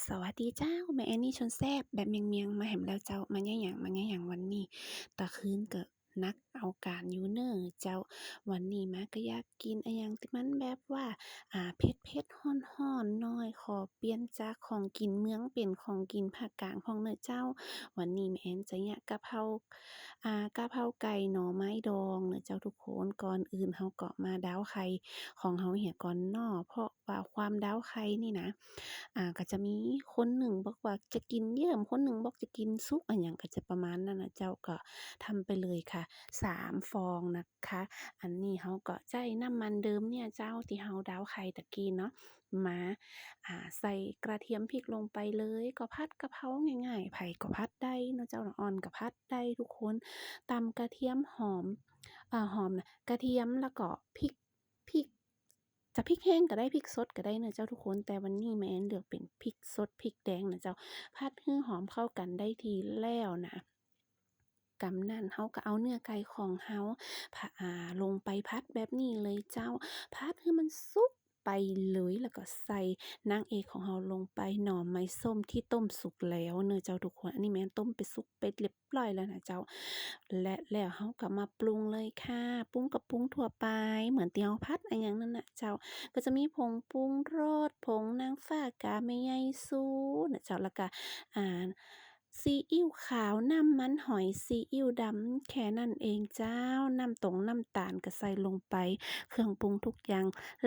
ສະຫວັດດີເຈົ້າ, ແມ່ແອນນີຊົນແຊບ ແບບມຽງໆ ມາແຮມແລ້ວເຈົ້າ. ມາຫຍັງ ມາຫຍັງວັນນີ້? ຕາຄືນກໍໜັກເອົາການຢູ່ເນີເຈົ້າ. ວັນນີ້ມາກໍຢາກກິນອີ່ຫຍັງທີ່ມັນແບບວ່າ ອ່າ ເຜັດໆ ຮ້ອນໆ ໜ້ອຍ, ຂໍປ່ຽນຈາກຂອງກິນເມືອງ ເປັນຂອງກິນພາກກາງພ້ອມເນີເຈົ້າ. ວັນນີ້ແມ່ແອນຈະຍະກະເພົາ ອ່າ ກະເພົາໄກ່ໜໍ່ໄມ້ດອງເນີເຈົ້າທຸກຄົນ. ກ່ອນອື່ນເຮົາກໍມາດາວໄຂ່ຂອງເຮົາເຫຍກ່ອນເນາະ, ເພາະ ວ່າຄວາມດາວໄຂ່ນີ້ນະ ອ່າ ກໍຈະມີຄົນໜຶ່ງບອກວ່າຈະກິນເຍິ້ມ, ຄົນໜຶ່ງບອກຈະກິນສຸກ ອີ່ຫຍັງກໍຈະປະມານນັ້ນນະເຈົ້າ. ກໍທຳໄປເລີຍຄ່ະ ສາມຟອງນະຄະ. ອັນນີ້ເຮົາກໍໃຊ້ນ້ຳມັນເດີມເນີ້ຍເຈົ້າ ທີ່ເຮົາດາວໄຂ່ຕະກີ້ເນາະ ມາ ອ່າ ໃສ່ກະທຽມ ພິກລົງໄປເລີຍ. ກໍຜັດກະເພົາງ່າຍໆ ໃຜກໍຜັດໄດ້ເນາະເຈົ້າ, ອ່ອນກໍຜັດໄດ້ທຸກຄົນ. ຕຳກະທຽມ ຫອມ ເອີ ຫອມນະ ກະທຽມ ແລ້ວກໍພິກ ພິກ ຈະພິກແຫ້ງກໍໄດ້ ພິກສົດກໍໄດ້ເນີເຈົ້າທຸກຄົນ, ແຕ່ວັນນີ້ແມ່ແອນເລືອກເປັນພິກສົດ ພິກແດງນະເຈົ້າ. ຜັດໃຫ້ຫອມເຂົ້າກັນໄດ້ທີ່ແລ້ວນະ ກຳນັ້ນເຮົາກໍເອົາເນື້ອໄກ່ຂອງເຮົາ ພະ ອ່າ ລົງໄປຜັດແບບນີ້ເລີຍເຈົ້າ. ຜັດໃຫ້ມັນສຸກໄປເລີຍ ແລ້ວກໍໃສ່ນາງເອກຂອງເຮົາລົງໄປ ໜໍ່ໄມ້ສົ້ມທີ່ຕົ້ມສຸກແລ້ວເນີເຈົ້າທຸກຄົນ. ອັນນີ້ແມ່ນຕົ້ມໄປສຸກໄປລຽບ ຮ້ອຍແລ້ວນະເຈົ້າ. ແລະ ແລ້ວເຮົາກໍມາປຸງເລີຍຄ່ະ. ປຸງກໍປຸງທົ່ວໄປ ເໝືອນທີ່ເຮົາຜັດອີ່ຫຍັງນັ້ນນະເຈົ້າ. ກໍຈະມີຜົງປຸງລົດ, ຜົງນາງຟ້າກາແມ່ໃຫຍ່ຊູນະເຈົ້າ, ແລ້ວກໍ ອ່າ ຊີອິ້ວຂາວ, ນ້ຳມັນຫອຍ, ຊີອິ້ວດຳ, ແຄ່ນັ້ນເອງເຈົ້າ. ນ້ຳຕົງນ້ຳຕານກໍໃສ່ລົງໄປ, ເຄື່ອງປຸງທຸກຢ່າງ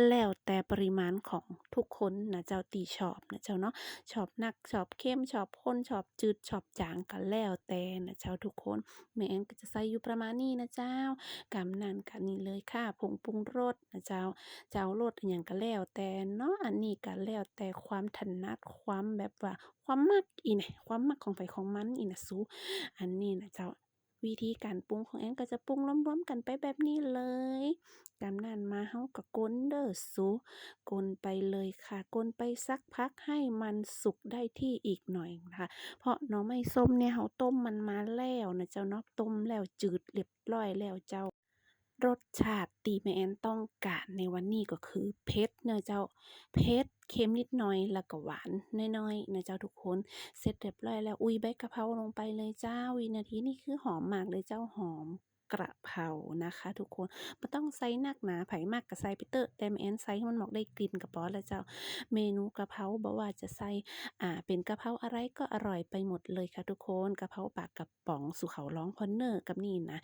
ແລ້ວແຕ່ປະລິມານຂອງ ທຸກຄົນນະເຈົ້າ ທີ່ຊອບນະເຈົ້າເນາະ, ຊອບໜັກ ຊອບເຄັມ ຊອບຂຸ້ນ ຊອບຈືດ ຊອບຈາງ ກໍແລ້ວແຕ່ນະເຈົ້າທຸກຄົນ. ແມ່ແອນກໍຈະໃສ່ຢູ່ປະມານນີ້ນະເຈົ້າ. ກຳນັ້ນກໍນີ້ເລີຍຄ່ະ ຜົງປຸງລົດນະເຈົ້າ, ຈະເອົາລົດອີ່ຫຍັງກໍແລ້ວແຕ່ເນາະ, ອັນນີ້ກໍແລ້ວແຕ່ຄວາມຖະໜັດ ຄວາມແບບວ່າ ຄວາມມັກອີ່ນະ ຄວາມມັກຂອງໃຜຂອງມັນອີ່ນະສູ. ອັນນີ້ນະເຈົ້າ ວິທີການປຸງຂອງແອນກໍຈະປຸງລວມໆກັນໄປແບບນີ້ເລີຍ. ຈາກນັ້ນມາເຮົາກໍກົນເດີສູ, ກົນໄປເລີຍຄ່ະ, ກົນໄປສັກພັກໃຫ້ມັນສຸກໄດ້ທີ່ອີກໜ້ອຍນະຄະ. ເພາະໜໍ່ໄມ້ສົ້ມເນຍ ເຮົາຕົ້ມມັນມາແລ້ວນະເຈົ້າເນາະ, ຕົ້ມແລ້ວຈືດລຽບຮ້ອຍແລ້ວເຈົ້າ. ລົດຊາດທີ່ແມ່ແອນຕ້ອງການໃນວັນນີ້ກໍຄືເຜັດເນາະເຈົ້າ, ເຜັດ ເຄັມນິດໜ້ອຍ ແລ້ວກໍຫວານໜ້ອຍໆນະເຈົ້າທຸກຄົນ. ເສັດລຽບຮ້ອຍແລ້ວ ອຸຍໃບກະເພົາລົງໄປເລີຍເຈົ້າ. ວິນາທີນີ້ຄືຫອມມາກເລີຍເຈົ້າ, ຫອມກະເພົານະຄະທຸກຄົນ. ບໍ່ຕ້ອງໃສ່ໜັກໜາ, ໃຜມັກກໍໃສ່ໄປເຕີະ, ແຕ່ແມ່ແອນໃສ່ໃຫ້ມັນໝອກໄດ້ກິ່ນກໍພໍແລ້ວເຈົ້າ. ເມນູກະເພົາບໍ່ວ່າຈະໃສ່ ອ່າ ເປັນກະເພົາອະໄລກໍອະລ່ອຍໄປໝົດເລີຍຄ່ະທຸກຄົນ. ກະເພົາປາກກະປ໋ອງ ສູ່ເຂົາລອງພອນເນີກັບນີ້ນະ.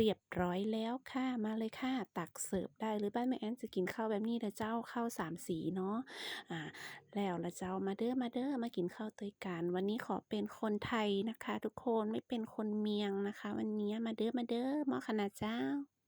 ລຽບຮ້ອຍແລ້ວຄ່ະ, ມາເລີຍຄ່ະ, ຕັກເສີບໄດ້ ຫຼືບ້ານແມ່ແອນຈະກິນເຂົ້າແບບນີ້ເດີເຈົ້າ, ເຂົ້າສາມສີເນາະ. ອາ ແລ້ວລະເຈົ້າ, ມາເດີ ມາເດີ ມາກິນເຂົ້າດ້ວຍກັນ. ວັນນີ້ຂໍເປັນຄົນໄທນະຄະທຸກຄົນ, ໄມ່ເປັນຄົນມຽງນະຄະວັນນີ້. ມາເດີ ມາເດີ ເໝາະຂະໜາດເຈົ້າ.